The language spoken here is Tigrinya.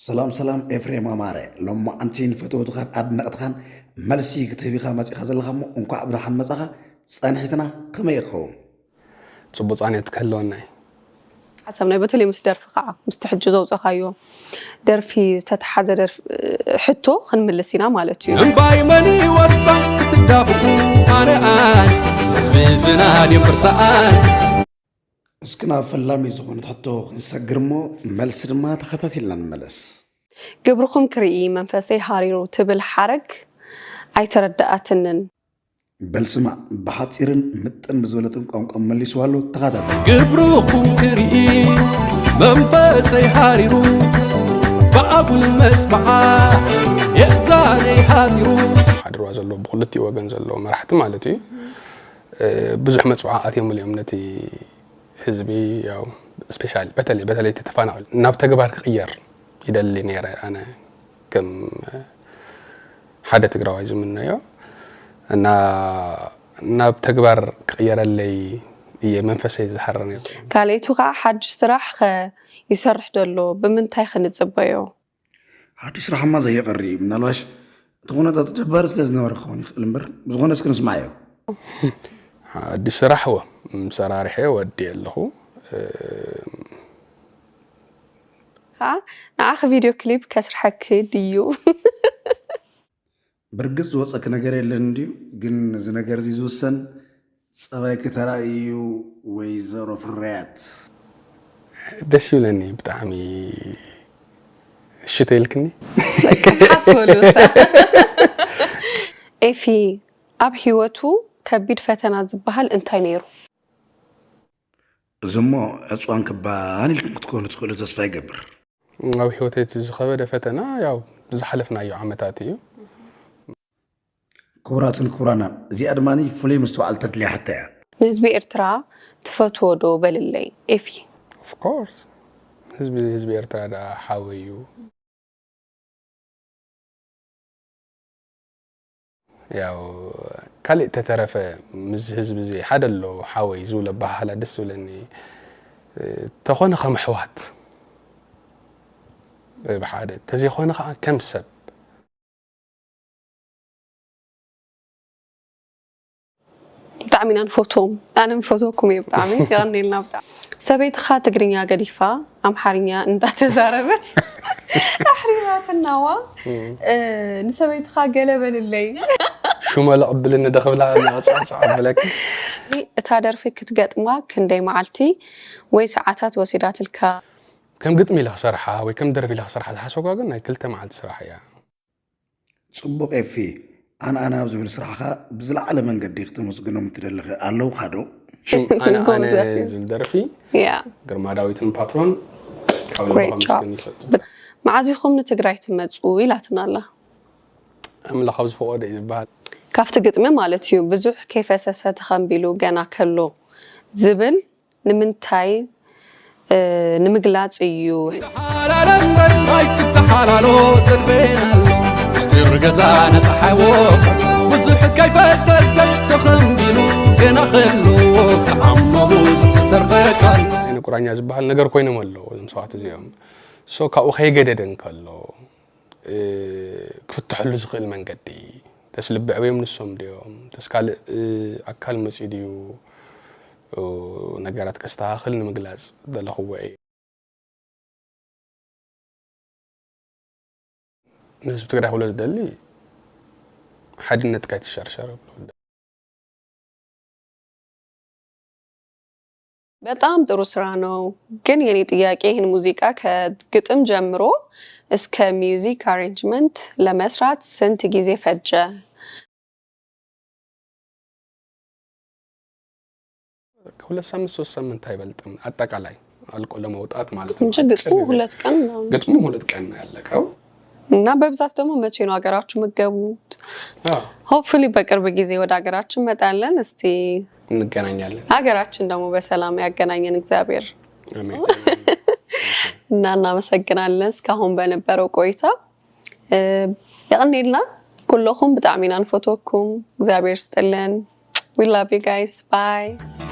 ሰላም ሰላም ኤፍሬም ኣማረ፣ ሎማዓንቲ ንፈተውትኻን ኣድነቕትኻን መልሲ ክትህብ ኢኻ መፂኻ ዘለኻ እሞ እንኳዕ ብደሓን መፃኻ። ፃንሒትና ከመይ ይኸውን? ፅቡቅ ፃንሒት ክህልወና እዩ። ሓሳብ ናይ በተለይ ምስ ደርፊ ከዓ ምስቲ ሕጂ ዘውፀኻዮ ደርፊ ዝተተሓዘ ደርፊ ሕቶ ክንምልስ ኢና ማለት እዩ። እምባይ መን ይወርሳ ክትዳፍኡ ኣነ ኣነ ህዝቢ ዝናድ የምርሰኣን እስኪ ናብ ፈላሚ ዝኾነት ሕቶ ክንሰግር እሞ መልሲ ድማ ተኸታቲልና ንመለስ። ግብርኹም ክርኢ መንፈሰይ ሃሪሩ ትብል ሓረግ ኣይተረድኣትንን። በል ስማዕ፣ ብሓፂርን ምጥን ብዝበለትን ቋንቋ መሊስዋ ኣሎ። ተኸታተል። ግብርኹም ክርኢ መንፈሰይ ሃሪሩ ብኣጉል መፅብዓ የእዛነይ ሃሪሩ ሓድርዋ ዘሎ ብክልቲኡ ወገን ዘሎ መራሕቲ ማለት እዩ። ብዙሕ መፅብዓ ኣትዮምሉ እዮም ነቲ ህዝቢ። ያው ስፔሻሊ በተለይ በተለይ እቲ ተፈናቐል ናብ ተግባር ክቕየር ይደሊ ነይረ። ኣነ ከም ሓደ ትግራዋይ ዝምነዮ እና ናብ ተግባር ክቕየረለይ እየ መንፈሰይ ዝሃረ ነይሩ። ካልኣይቱ ከዓ ሓድሽ ስራሕ ከ ይሰርሕ ደሎ ብምንታይ ክንፅበዮ? ሓድሽ ስራሕማ ዘየቐሪ እዩ። ምናልባሽ እቲ ኩነታት ደባሪ ስለ ዝነበረ ክኸውን ይኽእል እምበር ብዝኾነ እስኪ ንስማዓዮ። ሓድሽ ስራሕ ወ ሰራርሐ ወዲ ኣለኹ። ከዓ ንዓኺ ቪድዮ ክሊፕ ከስርሐኪ ድዩ? ብርግፅ ዝወፀኪ ነገር የለን እንድዩ፣ ግን እዚ ነገር እዚ ዝውሰን ፀባይኪ ተራእዩ ወይዘሮ ፍርያት። ደስ ይብለኒ ብጣዕሚ። እሺ ተይልክኒ። ሓስበሉ ኤፊ ኣብ ህይወቱ ከቢድ ፈተና ዝበሃል እንታይ ነይሩ? እዚ እሞ ዕፅዋን ክባን ኢልኩም ክትኮኑ ትኽእሉ ተስፋ ይገብር። ኣብ ህይወተይ እቲ ዝኸበደ ፈተና ያው ዝሓለፍናዮ ዓመታት እዩ። ክቡራትን ክቡራናን፣ እዚኣ ድማ ፍሉይ ምስትውዓል ተድልያ ሕቶ እያ። ንህዝቢ ኤርትራ ትፈትዎ ዶ በልለይ ኤፊ። ኦፍኮርስ ህዝቢ ህዝቢ ኤርትራ ዳ ሓወይ እዩ። ያው ካልእ ተተረፈ ምስ ህዝቢ እዚ ሓደ ኣሎ ሓወይ ዝብል ኣበሃህላ ደስ ዝብለኒ ተኾነ ከም ኣሕዋት ብሓደ ተዘይኮነ ከዓ ከም ሰብ። ብጣዕሚ ኢና ንፈትዎም። ኣነ ንፈትወኩም እየ ብጣዕሚ የቐንየልና ብጣዕሚ። ሰበይትኻ ትግርኛ ገዲፋ ኣምሓርኛ እንዳተዛረበት ኣሕሪራትናዋ። ንሰበይትኻ ገለ በልለይ። ሹመ ለቕብልኒ ዶ ክብላ ናቕፅዕፅዕ ኣብለኪ። እታ ደርፊ ክትገጥማ ክንደይ መዓልቲ ወይ ሰዓታት ወሲዳትልካ? ከም ግጥሚ ኢለ ክሰርሓ ወይ ከም ደርፊ ኢለ ክሰርሓ ዝሓሰብኳ ግን ናይ ክልተ መዓልቲ ስራሕ እያ። ጽቡቕ ኤፊ፣ ኣነ ኣነ ኣብ ዝብል ስራሕኻ ብዝለዓለ መንገዲ ክተመስግኖም እትደልኸ ኣለውኻ ዶ? ሽም ኣነ ኣነ ዝብል ደርፊ ግርማ ዳዊትን ፓትሮን ካብ ልቢ ከመስግን ይፈቱ። መዓዝ ኢኹም ንትግራይ ትመፁ ኢላትና ኣላ። ኣምላኽ ኣብ ዝፈቐዶ እዩ ዝበሃል። ካብቲ ግጥሚ ማለት እዩ ብዙሕ ከይፈሰሰ ተኸምቢሉ ገና ከሎ ዝብል ንምንታይ ንምግላፅ እዩ። ተሓላለ እምበር ኣይትተሓላሎ ዘድበየን ኣሎ ምስጢር ገዛና ፀሓይ ወፍር ብዙሕ ከይፈሰሰ ተኸምቢሉ ገና ከሎ ተዓሞ ብዙሕ ዝተርፈካል ዓይኒ ቁራኛ ዝበሃል ነገር ኮይኖም ኣለዉ እዞም ሰባት እዚኦም። ሶ ካብኡ ከይገደደ እንከሎ ክፍትሐሉ ዝኽእል መንገዲ ተስልቢ ዕብዮም ንሶም ድዮም ተስካልእ ኣካል መፅኡ ድዩ ነገራት ከስተኻኽል ንምግላፅ ዘለኽዎ እዩ። ንህዝቢ ትግራይ ክብሎ ዝደሊ ሓድነትካ ይትሸርሸር። በጣም ጥሩ ስራ ነው። ግን የኔ ጥያቄ ይህን ሙዚቃ ከግጥም ጀምሮ እስከ music arrangement ለመስራት ስንት ጊዜ ፈጀ? ከሁለት ሳምንት ሶስት ሳምንት አይበልጥም አጠቃላይ አልቆ ለመውጣት ማለት ነው። እንጂ ግጥሙ ሁለት ቀን ነው። ግጥሙ ሁለት ቀን ነው ያለቀው። እና በብዛት ደግሞ መቼ ነው ሀገራችሁ የምትገቡት? Hopefully በቅርብ ጊዜ ወደ ሀገራችን እንመጣለን። እስቲ እንገናኛለን። ሀገራችን ደግሞ በሰላም ያገናኘን እግዚአብሔር። እና እናመሰግናለን እስካሁን በነበረው ቆይታ። የቐኔልና ኩለኹም ብጣዕሚ ኢና ንፈትወኩም። እግዚኣብሔር ስጥልን። We love you guys. Bye.